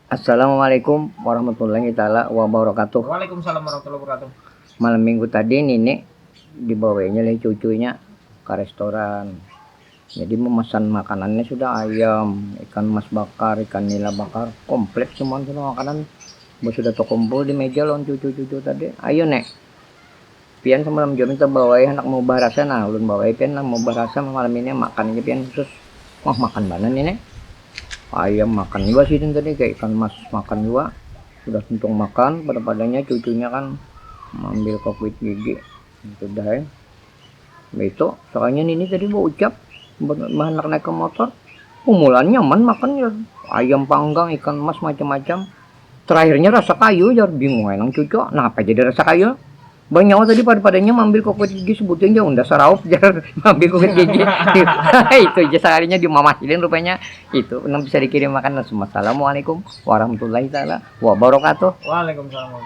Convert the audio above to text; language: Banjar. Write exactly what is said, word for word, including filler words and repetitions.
Assalamualaikum warahmatullahi taala wabarakatuh. Waalaikumsalam warahmatullahi wabarakatuh. Malam minggu tadi nini dibawainya oleh cucunya ke restoran. Jadi memesan makanannya sudah ayam, ikan mas bakar, ikan nila bakar, komplit semua sudah makanan. Sudah terkumpul di meja lawan cucu-cucu tadi. Ayo nek, pian semalam jua minta bawai, hendak mau barasa, nah ulun bawai pian lah mau barasa malam ini, makan aja pian khusus. Wah, makan banar ini. Ayam makan juga sidin tadi, kayak ikan mas makan juga. Sudah tuntung makan pada-padanya, cucunya kan mengambil kokuit gigi. Sudah ya. Itu soalnya nini tadi mau ucap mahanak naik ke motor. Umulan nyaman makan ya. Ayam panggang, ikan mas, macam-macam. Terakhirnya rasa kayu, jar. Bingung enang cucu, kenapa jadi rasa kayu? Banyawa tadi pada-padanya mambil kokot gigi, sebutin ja unda saraup, jar, mambil kokot gigi. Itu aja seharinya dimamasilin rupanya. Itu nang bisa dikirim makan. Assalamualaikum warahmatullahi taala wabarakatuh. Waalaikumsalam.